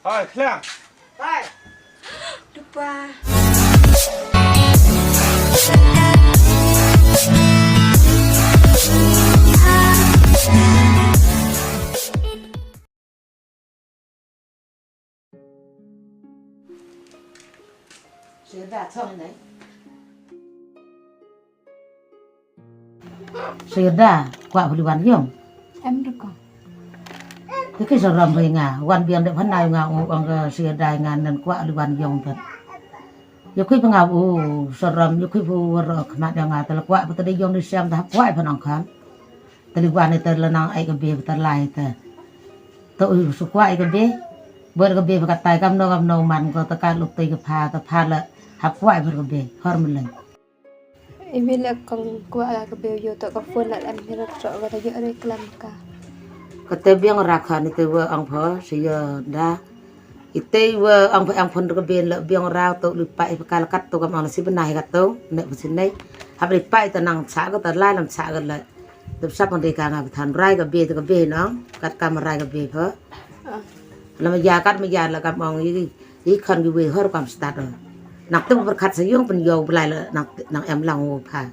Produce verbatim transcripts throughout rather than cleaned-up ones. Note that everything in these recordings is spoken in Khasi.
Hai, Khliang. Hai. Dupa. Sida chong ne. Sida kwah phi wan ïong. Em rukom. Ki ki saram ri nga wan biang de phanai nga ong ka sida nga nen kwah li wan ïong pet. Ïa kui phi nga u saram ïa kui phi wara khmat ïa nga te la kwah phi te dei ïong dei siam te hap kwah phi nang khan. Te li wan te la nang ai ka be phi te lai te. Te u su kwah ai ka be. Ber ka be phi ka tai kam no kam no man ko te ka luk te ka pha te pha la hap kwah ber ka be hor meleng. Imi le kong kwah ka be ïoh to ka phone la em hi rak so ka ta ïoh re klam ka. Ka te biang ra kha ni te wa ang pho si ya da. Ite wa ang pho ang phone ka be la biang ra to li pai ka la kat to kam ang si bnai ka to ne pho si nei. Hap li pai ta nang cha ka ta la nam cha ka la. Te sa pon de ka nga than rai ka be te ka be nong kat kam rai ka be pho. Lam ya kat ma ya la kam ong i i khan ki wei hor kam stad. Nak tu berkat sa yung pen yo belai la nak nak em lang wo pha.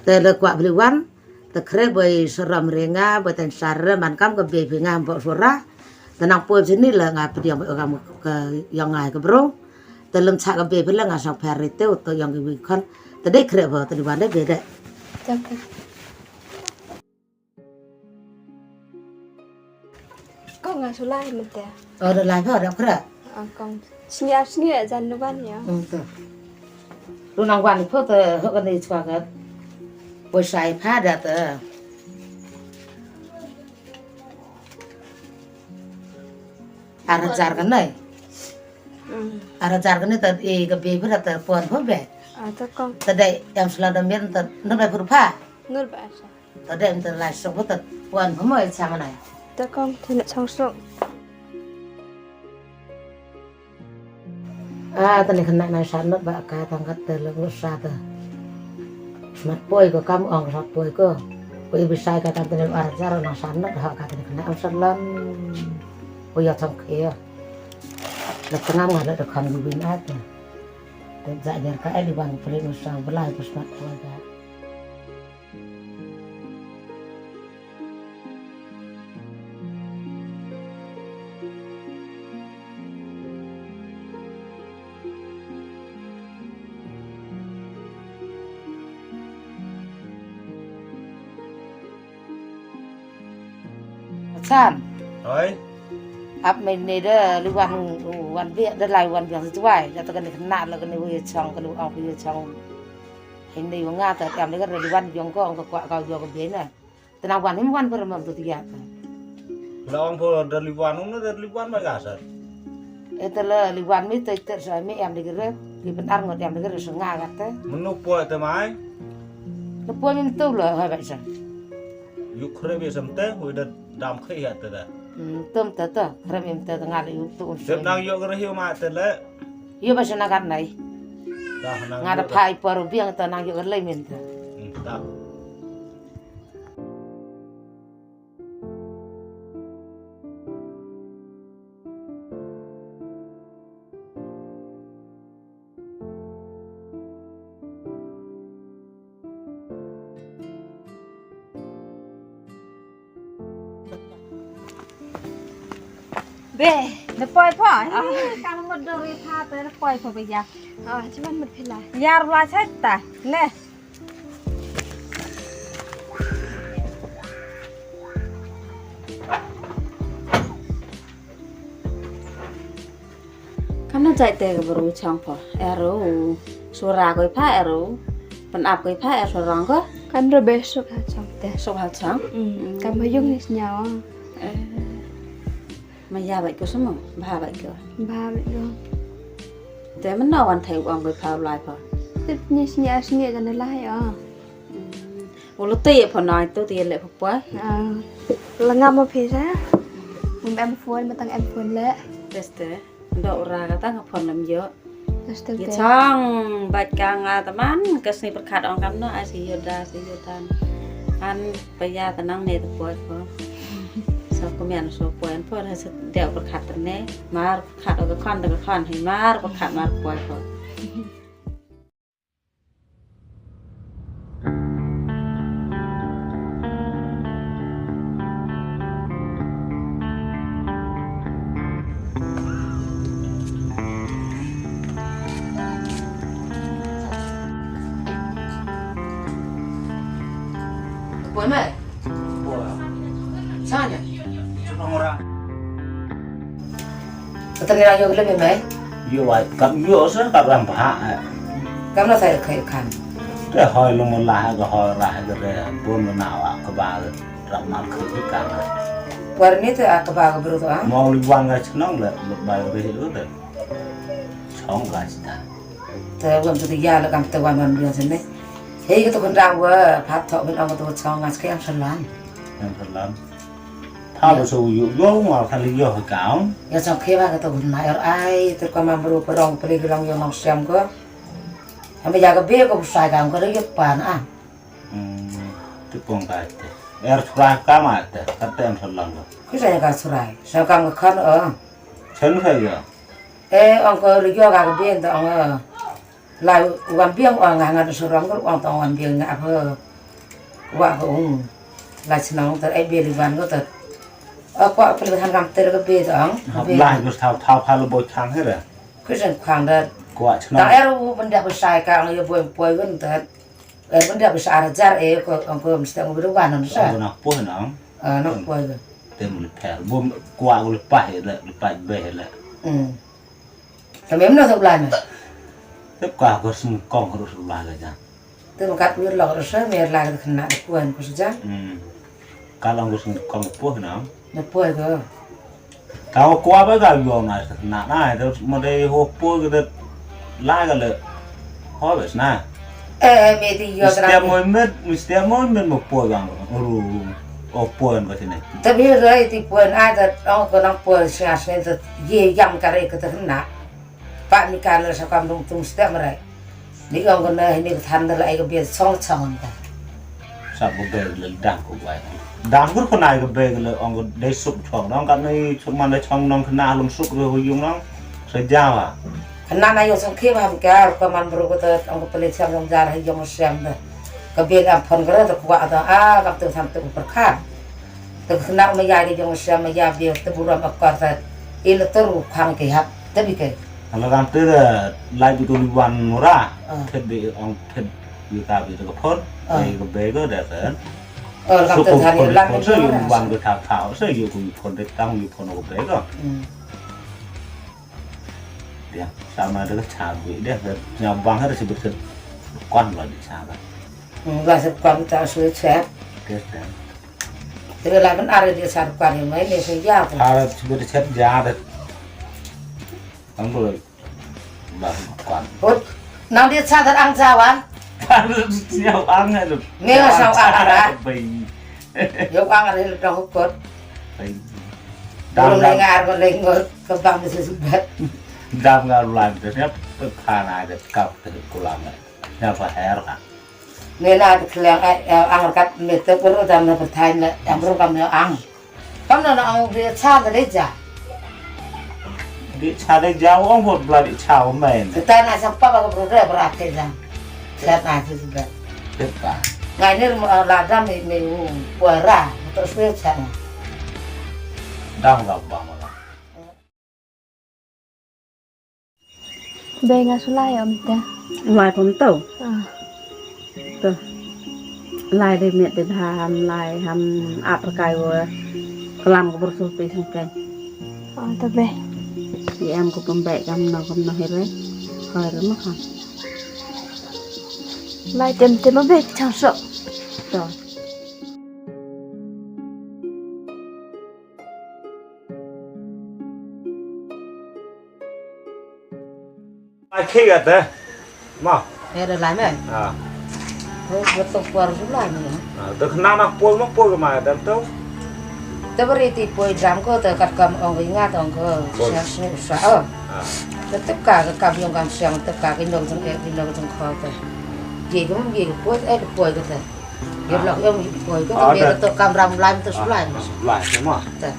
Te le kwah beli wan te kre boi seram ringa boi ten sar man kam ke be phi nga mbok sura. Te nang poi sini la nga pediang boi kam ke yang ngai ke bro. Te lem cha ke be phi la nga sang pher te to yang ki wei khan. Te dei kre bo te di wan dei be dei. Kong nga sulai mete. Oh, da lai pha da kra. Ang kong snia snia jan du ban ya. Hmm, to. Lu nang wan pho te ho ka ni chwa ka. Poi sai pha da te. Ar hajar ka nai. Hmm. Ar hajar ka nai te i ka be pha da te pon pho be. Ah, to kong. Te dei em sla da men te no be pur pha. Nur ba sa. Ta dem ta lai sok ta wan pha mo i chang nai. Ta kong thina chang sok. A ta ni khana nai san not ba ka tang kat ta leng sa ta. Smat poi ko kam ong smat poi ko. Ko i bisai ka tang ta ni ar jar na san not ha ka ta ni khana am san lan. Ko ya chang khia. La tengam nga la da kham gu bin a ta. Ta ja jar ka ai li wan pli mo sang belai ko smat poi ka. San. Oi. Ap me ne de li wan wan bi de lai wan biang tuai da ta ka ne na la ka ne wi chong ka lu ong wi chong. Hynrei nga ta kam le ka li wan yong ko ong ka kwah ka yong ka be na. Te na wan him wan per mam tu tiya ta. La ong pho da li wan um na da li wan ma ga sa. E te la li wan mi te te sa mi em de gere ki pen ar ngot em de gere sa nga ga te. Menu po te mai. Te po mi tu la ha ba sa. Yu kre be sam te hu da dam kre ya te da. Hmm, tum te te kre mi te nga le yu tu. Te nang yu kre hiu ma te le. Yu ba sa na gat nai. Nga da phai por biang te nang yu kre le min te. Hmm, ta. Be, ne poi pho. Kam ngot do ri pha te ne poi pho be ya. Ah, chuman mut phila. Yar wa sa ta. Ne. Kam na jai te ka bru chang pho. Eru sura koi pha eru. Pen ap koi pha eru surang ko. Kam ro be suk ha chang te. Suk ha chang. Mm, kam ha yung ni snya. Eh. Ma ya bai ko sumo, ba bai ko. Ba bai ko. Te mano wan thai ong koi pha lai pha. Tip ni snya snya jan lai o. Ulo te pha nai to te le pha poi. Ah. La ngam mo phe sa. Mum em phone ma tang em phone le. Teste. Do ra ka tang phone lam yo. Teste. Ye chang bat ka nga taman ka sni perkhat ong kam no a si yo da si yo tan. An pa ya tanang ne to poi pho. Kumne shu poi pho, ha sa dei pyrkhat ne. Mar pyrkhat ka khon, ka khon hi mar pyrkhat mar poi pho. Poi mai. Poi. Sanya. Cuma orang. Kata ni lang yo lem mai. Yo ai kam yo sa ka ram ba. Kam na sai khai khan. Te hoi lo mo la ka hoi ra ka re. Bon na wa ka ba ram mal khu ka. War ni te a ka ba ka bru to a. Mo li wan ga chnong le ba re lu te. Chong ga sta. Te wan tu ya la kam te wan wan biang sene. Hei ka tu kan ra wa phat tho bin ong ka tu chong ga skhem salan. Yang salan. Tha ba so yu yo ma kha li yo ha kaung. Ya chong khie ba ka to na yor ai te ko ma bru ko rong pli ko rong yo nong siam ko. Ame ya ka be ko bu sai kaung ko ri pan a. Hmm, te pong ka te. Er chura ka ma te, ka te em salang ko. Ku sai ka chura. Sa kaung ko khan o. Chen sai ya. E ong ko ri yo ka ka be nda ong. Lai wan biang ong nga nga surong ko ong tong wan biang nga apa. Wa ko ong. Lai chnong ter ai beli wan ko ter. Ko apa le han kam ter ko be tong. Hap lai ko thau thau pha lo bo chang he ra. Ko sen khang da. Ko wa chnong. Ta er u ban da ba sai ka ong yo boy boy wan ter. Er ban da ba sa ar jar e ko ong ko mesti ong bi wan sa. Ko na po na. Ah, na po. Tem le per. Bo ko wa ko le pa he le, le pa be he le. Hmm. Te mem no te blai me. Te ka ko sum kong ru su blai ga jan. Te ka wir lo ru se me la ga khna de kuen ko su jan. Hmm. Ka long ko sum kong po na. Na po ko. Ka ko ba ga yo na na na te mo de ho po ga de la ga le. Ho bes na. Eh, me ti yo tra. Mesti mo met, mesti mo met mo po yang ru o po en ko sini. Tapi rai ti po en ada ong ko nang po sia sini te ye yang kare ke te na. Pa ni kan sa kam dong tung setiap merai. Ni ong ko na ni than da lai ko biar song song ta. Sa ko be le dang ko bai. Dang ko ko nai ko be le ong ko de sup chong nong kan ni chuk man de chong nong kena lum sup ko yung nong. Sa jawa. Kena na yo song khie ba ka ko man bro ko te ong ko pele siam long jar ha yong siam de. Ka be am phon ko te ko a ta a kam tu sam tu perkha. Te kena ma ya de yong siam ma ya be te buram akor te. Il tur khang ke hap te bi ke. Ala kan te de lai bi ko li wan mura. Ah. Te de ong te bi ka bi de ko phon. Ah. Be ko be ko de te. Oh, kam tu than lang so ko wan ko thap thap so yo ko phon de tang yo phon ko be ko. Hmm. Dia, sama ada ke cabe dia, dia nyabang ada sebut ke kon lah di sana. Hmm, lah sebut kon tak sulit set. Dia kan. Jadi lah kan ada dia satu kon yang lain dia saya tu. Ada sebut set dia ada. Kan boleh. Bah, kwan. Ut. Nang dit sa tar ang sawan. Kan siap ang aduh. Nge saw ang ara. Bai. Yo ang ara le dong kot. Bai. Dam dam. Lengar ko lengar ko bang se subat. Dam ngar lan te siap khana de kap te kulang. Siap her ha. Nge na te kliang ang kat me te pur dam na pertain le ang ru kam yo ang. Kam na na ong dei cha da dei ja. Dei cha dei ja ong bot bla dei cha o men. Kita na sa pa ba ko bro dei bra te ja. Cha na chi si ba. Te pa. Ngai ni mo la da me me u po ra to swe cha na. Dang ga ba ma la. Be nga shu lai ym te. Lai pom to. Ah. To. Lai de met de bha ham lai ham ap kai wa. Kalam ko bor sul pe sang kai. Ah, to be. Ye em ko pom be kam no kam no here. Hoi re ma kam. Lai tem tem be chang so. To. Ai khie ga te. Ma. Eh, da lai me. Ah. Ho, betul kuar su lai me. Ah, te kena nak poi ma poi ma dan tu. Te beri ti poi dam ko te kat kam ong ko ingat ong ko. Poi. Sa su sa oh. Ah. Te tep ka ke kam yong kam siang tep ka ke indong jong eh indong jong ko te. Ye ko ye ko poi eh ko poi ko te. Ïa lok ïa poi ko ka ber to kamram lai to sublai. Sublai ma. Ta.